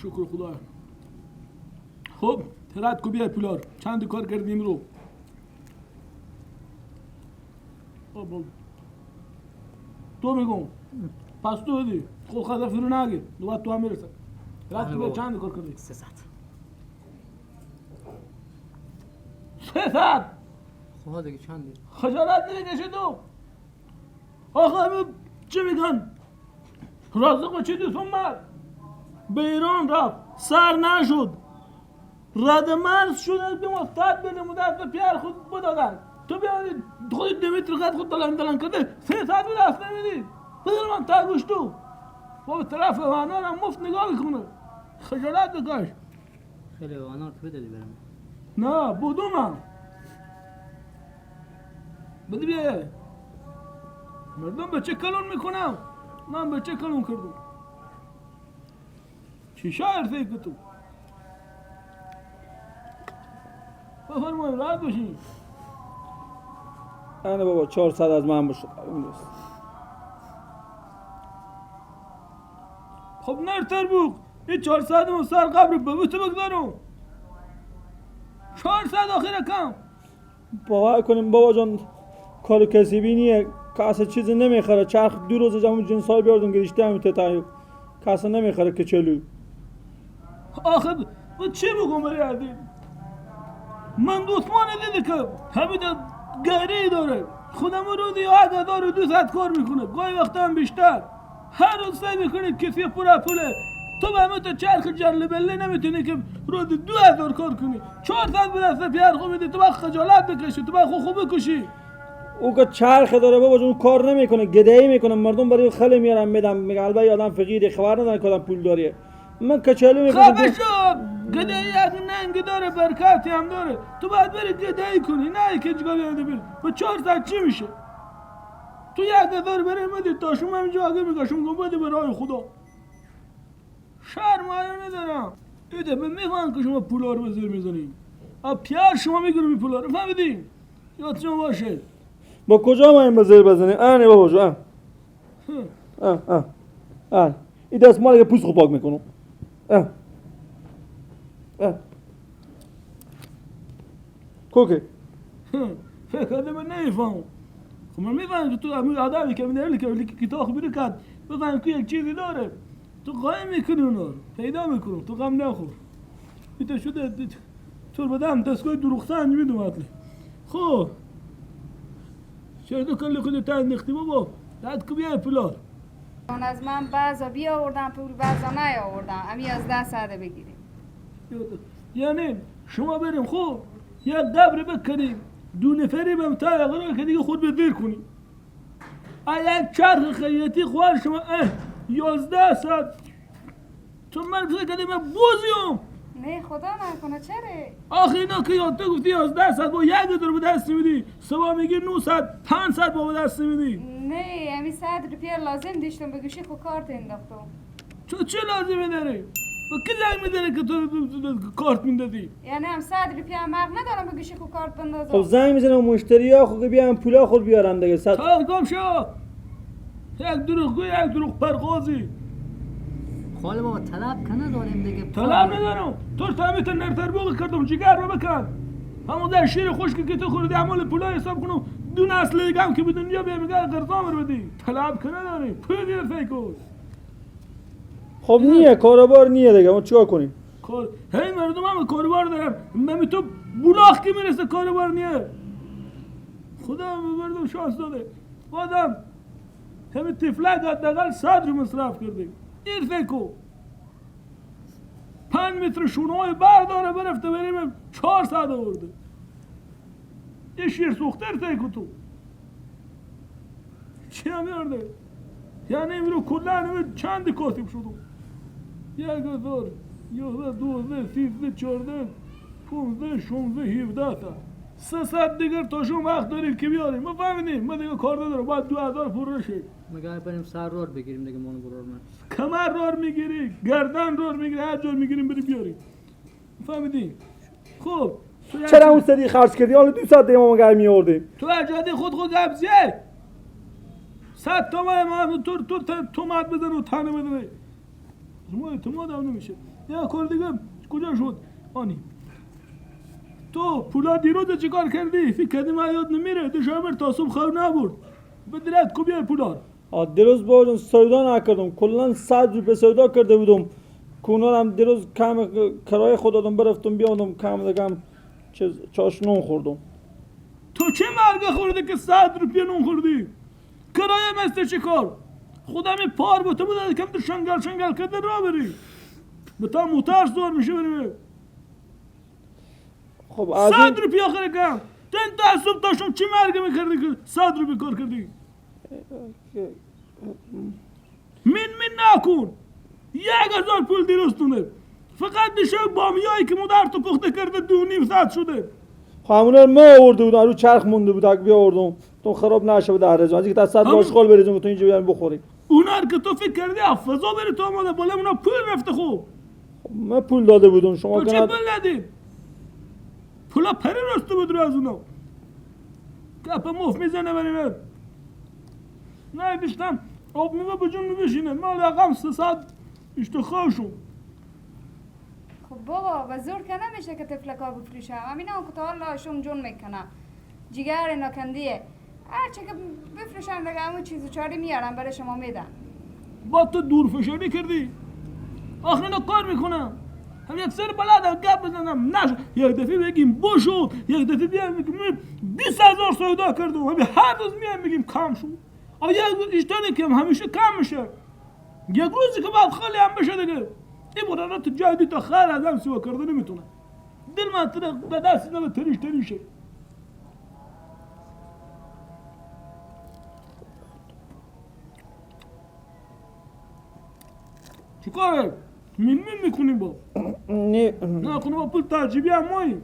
شکر خدا. خب ترد کو بیا پولار چند کار کردیم رو. خب تو میگم پس تو بدی خود خدا فرو نگیر دوباره تو هم میرسه. رد کو بیا چند کار کردی؟ 300. 300؟ خب دیگه چندی؟ خجالت نمیکشی تو؟ آخه چی میگن؟ رازق چی دوست اومد؟ به ایران رفت سر نشد رد مرز شد به مفتد بده مدت به پیر خود بدادن تو بیادید خودت 2 متر قد خود دلن دلن کرده 300 به دست نمیدید بده من تا گوش تو با طرف انار هم مفت نگاه میکنه. خجالت بکش. خیلی انار تو بدادی برم. نه بودم من بده بیا. مردم به چه کلون میکنم من به چه کلون کردم چی حرفه که تو بفرمایید راحت باشین. نه بابا 400 از من باشه. خب نرتر بوق این 400 من سر قبر بابا تو بگذارم. 400 آخر کم. باور کنیم بابا جان کار کسیبی نیه، کاسه چیزی نمیخره. چرخ 2 روز همون جنس های بیاردون گریشته همین تتایو کاسه نمیخره کچلو. آخه با چی بگم برای عزیز؟ من دوستمان دیده که همین گری داره خودم رو دی 1200 کار میکنه گاهی وقتا هم بیشتر. هر روز سعی میکنه کسی پورا پوله. تو به همه تو چرخ جرل بله نمیتونی که روز 2000 کار کنی. 400 به دست پیر خو میدی تو باید خجالت بکشی، تو باید خو بکشی. او که چرخ داره بابا جون کار نمیکنه، گدایی میکنه. مردم برای خلی میارن میدم میگه البته آدم فقیره خبر نداره که آدم پول داریه. من کچلو میکنم. خفه شو. گدایی از ننگ داره برکتی هم داره. تو باید بری گدایی کنی نه که جگاه بیاده بری. با 400 چی میشه؟ تو 1000 برای مدی تا شما همینجا اگه میگشم گم بده به راه خدا. شرم ندارم. ایده من میفهم که شما پولا رو به زیر میزنیم. پیار شما میگیریم پولا رو فهمیدیم؟ یاد شما باشه. با کجا ما این به زیر بزنیم؟ آنه بابا جو آن. آن آن آن. این دست مال که پوست خو پاک میکنم. آن. آن. کوکه. فکر کردم من نمیفهمم. خب من میفهمم که تو همین آدمی که میدونی که کتاب خو کرد بفهم که یک چیزی داره. تو قایم میکنی اونا رو پیدا میکنم. تو غم نخور. ایتا شده تو بدم دستگاه دروغ میدونم اصلا. خب چرا تو کلی خودت تندختی بابا؟ رد کو بیا پولار. از من بعضا بیاوردم پول بعضا نیاوردم. امی 1100 بگیریم. یعنی شما بریم خب یک قبر بکنیم 2 نفری بهم تا قرار که دیگه خود به دیر کنیم. یک چرخ خیاطی خوار شما 1100 تو من فکر کردی من بوزیم. نه خدا نکنه چرا؟ آخه اینا که یاد تو گفتی 1100 با 1000 به دست میدی، صبح میگی 900 500 با به دست میدی. نه امی 100 روپیه لازم داشتم به گوشی خود کارت انداختم. تو چه لازمه داری؟ با کی زنگ میداری که تو کارت میدادی؟ یعنی هم 100 روپیه هم حق ندارم به گوشی خود کارت بندازم. خب زنگ میزنم مشتری ها خب بیان پولا خود بیارن دیگه. 100 تا گم شو. یک دروغگوی یک دروغ پرقازی. خاله بابا طلب که نداریم دیگه. طلب ندارم. تو تعمیت نرتر بوق کردم جگر رو بکن. همون در شیر خشکی که تو خوردی عمال پولا حساب کنم 2 نسل دیگه هم که به دنیا بیام میگه قرضام رو بدی. طلب که نداریم. پول دیگه فکر کن. خب نیه کاروبار نیه دیگه ما چیکار کنیم؟ کار هی مردم هم کاروبار دارم. من تو بولاخ که میرسه کاروبار نیه. خدا به مردم شانس داده. آدم همین طفلک حداقل 100 رو مصرف کرده. این فکر کن 5 متر شونه برداره برفته بریم 400 آورده. یه شیر سوخته فکر کن تو چی هم میارده؟ یعنی امروز کلا چند کاسب شدم؟ 1000 11 12 13 14 15 16 17 تا 300 دیگر تا شما وقت داریم که بیاریم. ما فهمیدیم، ما دیگه کار ندارم، باید 2000 پول رشه. مگر بریم سر رار بگیریم دیگه، مانو برار من کمر رار میگیری، گردن رار میگیری، هر جور میگیریم بریم بیاریم. فهمیدیم؟ خب چرا اون سری خرج کردی؟ حالا 2 ساعت دیگه ما مگر میوردیم. تو اجاده خود قبضیه 100 تومن ما تو تو تومت بزن و تنه بزنه. شما اعتماد هم نمیشه. یا کار دیگه کجا شد؟ آنی تو پولا دیروز چیکار کردی؟ فکر کردی من یاد نمیره؟ دوشنبه تا صبح خواب نبرد. به دلت کو بیار پولا. دیروز با جون سودا نکردم، کلا 100 روپیه سودا کرده بودم. کونارم دیروز کم کرایه خود دادم، برفتم بیادم کم کم چیز چاش نون خوردم. تو چه مرگ خوردی که 100 روپیه نون خوردی؟ کرایه مثل چه کار؟ خودم پار با تو بوده کم تو شنگل شنگل کرده را بری. به تا موتر سوار میشه بریم. خب از 100 روپیه آخر کم. تن تا صبح تا شب چه مرگ میکردی که 100 روپیه کار کردی؟ من من نکن. 1000 پول دیروز تونه. فقط دیشب بامیایی که مادر تو پخته کرده 2.5 ساعت شده. خب همونا ما آورده بودم، رو چرخ مونده بود، اگه بیاوردم تو خراب نشه بود در رزم. از اینکه تا 100 باشقال بریزم تو اینجا بیاریم بخوریم. اونا که تو فکر کردی افزا بری تو آماده بالا اونا پول رفته. خوب من پول داده بودم شما تو چه پول ندید؟ پولا پری راسته بود رو از اونا. گپ مف میزنه بریم. نه بیشتم آب میوه به جون بشینه. من رقم 300 اشتخا شو. خب بابا به زور که نمیشه که طفلکا بفروشم. همینا که تا حالا شم جون میکنم، جگر ناکندیه، هرچه که بفروشم دیگه همون چیزو چاری میارم برای شما میدم. با تو دور فشاری کردی؟ آخه اینا کار میکنم، هم یک سر بلدم گپ بزنم نشو. یک دفعه بگیم بشو، یک دفعه بیایم بگیم 20,000 سودا کردم، همین هر روز میایم بگیم کم شو. آه یک روز اشتانه که همیشه کم میشه، یک روزی که بعد خالی هم بشه دیگه. این برارا تو جای دی تا خیر ازم سوا کرده نمیتونه. دل من تره به دست اینا به تریش تریشه. چیکاره؟ من من میکنیم با؟ نه نه کنیم با پول ترجیبی هم ماییم.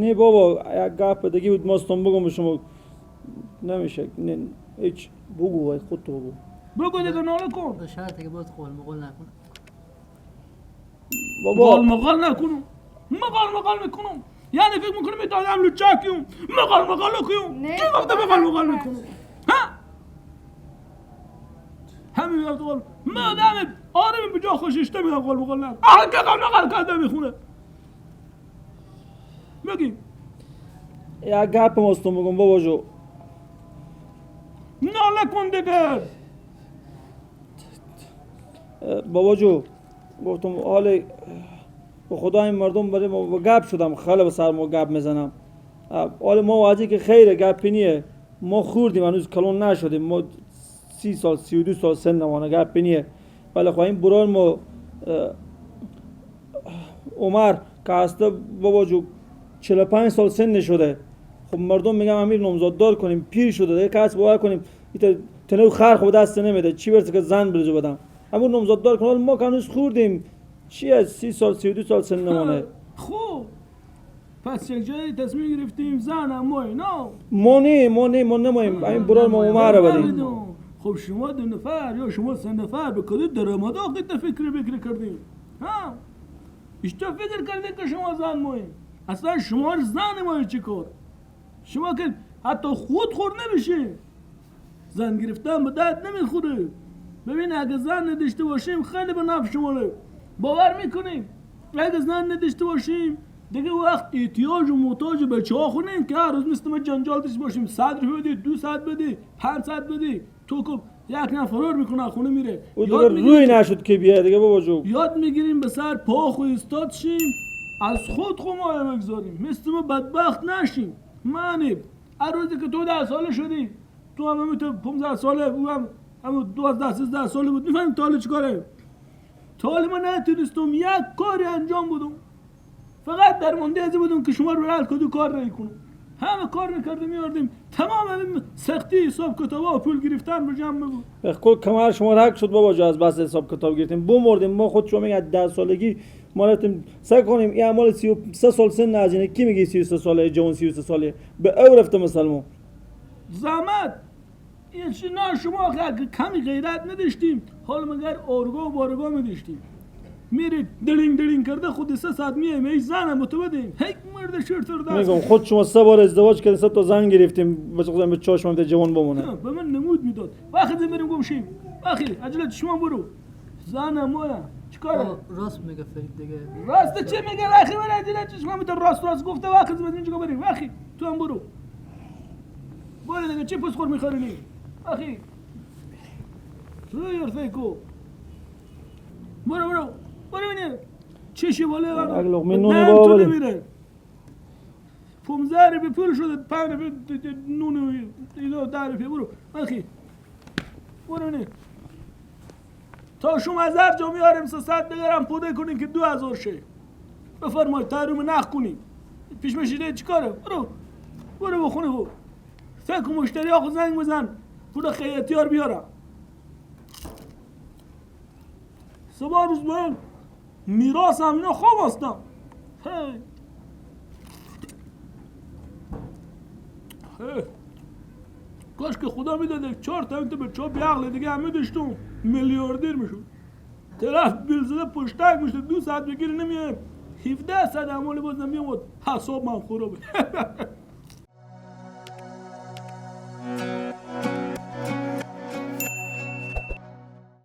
نه بابا یک گپ دیگه بود ماستم بگم به شما. نمیشه نه هیچ. بگو وای خود تو بگو. بگو دیگه ناله کن. به شرطی که باز قول مقول نکنم. بابا قول مقال نکنم. مقال مقال میکنم. یعنی فکر میکنم دادم لوچکیم. مقال مقال کنم. چه وقت مقال مقال میکنم؟ ها؟ همین وقت قول ما آدم آرم به جا خوشش نمیاد قول مقال نه. آخه که قول مقال کرده میخونه. بگی. یک گپ ماستم بگم بابا جو. ناله کن دیگه. بابا جو گفتم حال به خدا این مردم برای ما گپ شدم، خیلی به سر ما گپ میزنم. حال ما واجی که خیره گپی نیه، ما خوردیم هنوز کلون نشدیم، ما 30 سال 32 سال سن نمانه گپی نیه. ولی خب این برار ما عمر که هسته بابا جو 45 سال سن شده. خب مردم میگم امیر نامزاد دار کنیم، پیر شده دیگه، کس باور کنیم تنو خر خود دست نمیده، چی برسه که زن برزو بدم. همون نامزاد دار کنیم، ما که هنوز خوردیم، چی از 30 سال 32 سال سن نمانه. خوب پس یک جایی تصمیم گرفتیم زن هم مایی نه؟ ما نه ما نه ما نماییم، این برار ما عمر رو بدیم. خب شما 2 نفر یا شما 3 نفر به کدوم درآمد آخه فکر بکر کردیم؟ ها؟ اشتا فکر کردیم که شما زن ماییم. اصلا شما زن مایی چی کار؟ شما که حتی خود خور نمیشه. زن گرفتن به درد نمیخوره. ببین اگه زن نداشته باشیم خیلی به نفع شماره. باور میکنیم اگه زن نداشته باشیم دیگه وقت احتیاج و محتاج بچه ها خونیم که هر روز مثل ما جنجال داشته باشیم. 100 روپیه بدی، 200 بدی، 500 بدی، تو که یک نفر فرار میکنه خونه میره. یاد روی نشد که بیاد دیگه بابا جو. یاد میگیریم به سر پا خو ایستاد شیم، از خود خو مایه بگذاریم، مثل ما بدبخت نشیم. معنی هر روزی که تو 10 ساله شدی، تو هم تو 15 ساله، او هم 12 13 ساله بود، میفهمیم تا حالا چیکاره. تا حالا من نتونستم یک کاری انجام بدم، فقط درمانده از بودم که شما رو رد کدو کار رای کنم. همه کار میکردیم میاردیم. تمام همین سختی حساب کتابا و پول گرفتن به جمع بود. کل کمر شما رک شد بابا جو از بس حساب کتاب گرفتیم بمردیم. ما خود شما میگه 10 سالگی ما رفتیم سعی کنیم این اعمال 33 سال سن از اینه. کی میگه 33 ساله جوان 33 ساله به او رفته مسلمان زحمت این چی؟ نه شما اگه کمی غیرت نداشتیم حال مگر آرگا و بارگا میداشتیم. میرید دلینگ دلینگ کرده خود 3 ساعت میایم ای زنم تو بدیم هیچ مرد شرط رو دست میگم خود شما 3 بار ازدواج کردین، 3 تا زن گرفتیم بچه خودم به چشمم ده جوان بمونه. به من نمود میداد. وقتی میریم گم شیم وقتی عجله شما برو زنم مایا چیکاره؟ راست میگه فرید دیگه. راست چه میگه؟ وقتی من عجله چشمم میده راست راست گفته. وقتی بدین اینجا بریم. وقتی تو هم برو برو دیگه. چه پس خور میخورینی؟ وقتی روی ارفیکو برو برو برو ببینیم چشی بالا یک لقمه نون بابا بده. نمیره. 15 روپیه پول شده، 5 روپیه نون اینا 10 روپیه. برو وقتی برو ببینیم تا شما از هر جا میاریم 300 بگرم پوده کنیم که 2000 شه. بفرمایید تحریم نخ کنیم پیش مشیده چیکاره؟ برو برو بخونه خو فکر مشتری آخو زنگ بزن پول خیاطیار بیارم. صبح روز باید میراث هم اینا خواب هستم. هی. هی. کاش که خدا میداده 4 تا تو به چاپ بیعقل دیگه همه داشتم میلیاردر میشد. طرف بیل زده پشتک میشد 2 ساعت بگیری نمیه 17 ساعت عمال بازم میامد حساب من خرابه.